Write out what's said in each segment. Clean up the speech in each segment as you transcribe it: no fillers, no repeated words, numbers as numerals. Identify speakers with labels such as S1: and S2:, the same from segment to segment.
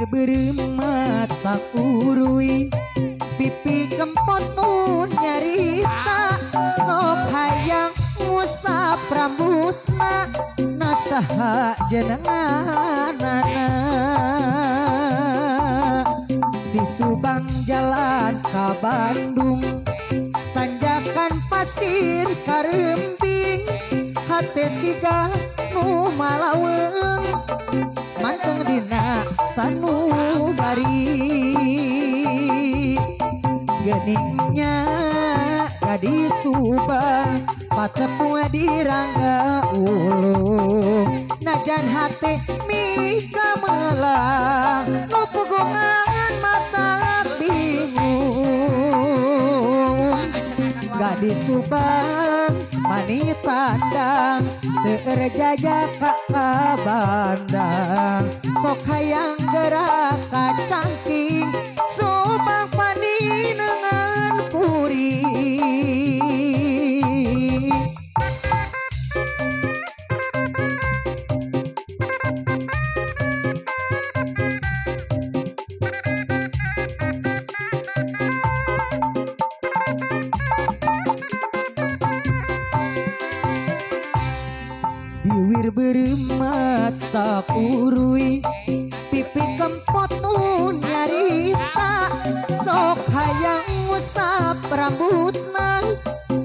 S1: Biwir beureum mata urui pipi kempot mun nyarita sok hayang ngusap rambutna nasaha jenenganana. Di Subang jalan ka Bandung tanjakan pasir karembing hate siga nu malaweung manteng dina sanubari. Geningnya gadis Subang patepung di Rangga Ulung najan hate mika melang nu pugungan mata bingung. Gadis Subang mani tandang seueur jajaka ka Bandang sok hayang gerak ka Cangking Subang paninengan kuring. Biwir beureum mata urui pipi kempot mun nyarita sok hayang ngusap rambutna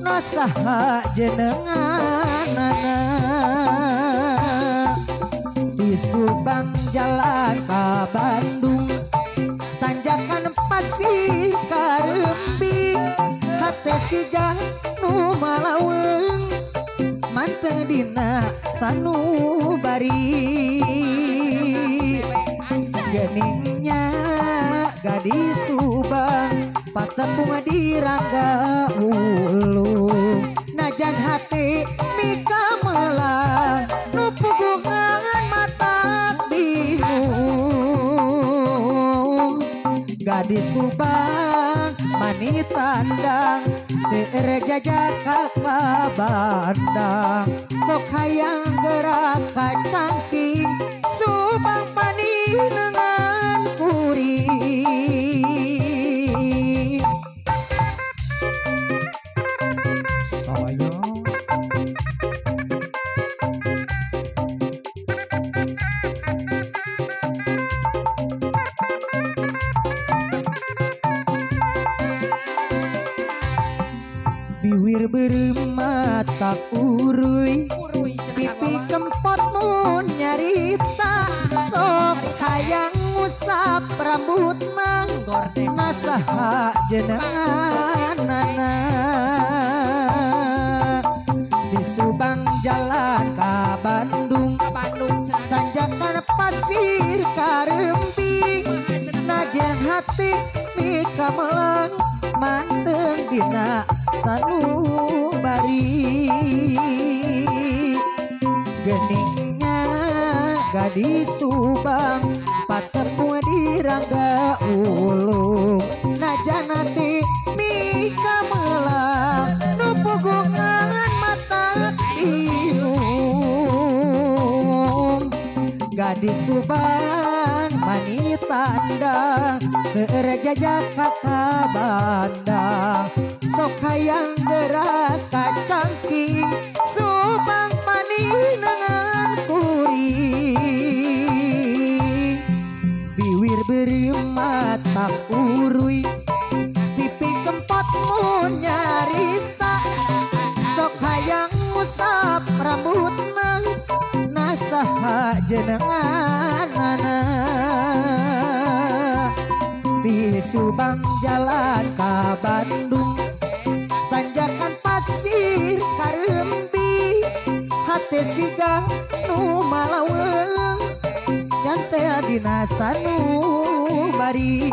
S1: nasaha jenenganana. Di Subang jalan ka Bandung tanjakan pasir karembing hate siga nu malaweung manteng dina sanubari. Geningnya gadis Subang patepung di Rangga Ulung najan hate mika melang nu pugungan mata bingung. Gadis Subang mani tandang seueur jajaka ka Bandang sok hayang gerak ka Cangking Subang paninengan kuring.
S2: Saya
S1: Biwir beureum mata urui pipi kempot mun nyarita sok hayang ngusap rambutna nasaha jenenganana. Di Subang jalan ka Bandung tanjakan pasir karembing najan hati mika melang manteng dina sanubari. Geningnya gadis Subang patepung di Rangga Ulung najan hati mika melang nu pugungan mata bingung. Gadis Subang mani tandang seueur jajaka ka Bandang sok hayang gerak ka Cangking Subang paninengan kuring. Biwir beureum mata urui pipi kempot mun nyarita sok hayang ngusap rambutna nasaha jenenganana. Di Subang jalan ka Bandung tanjakan pasir karembing hate siga nu malaweung nyantel dina sanubari.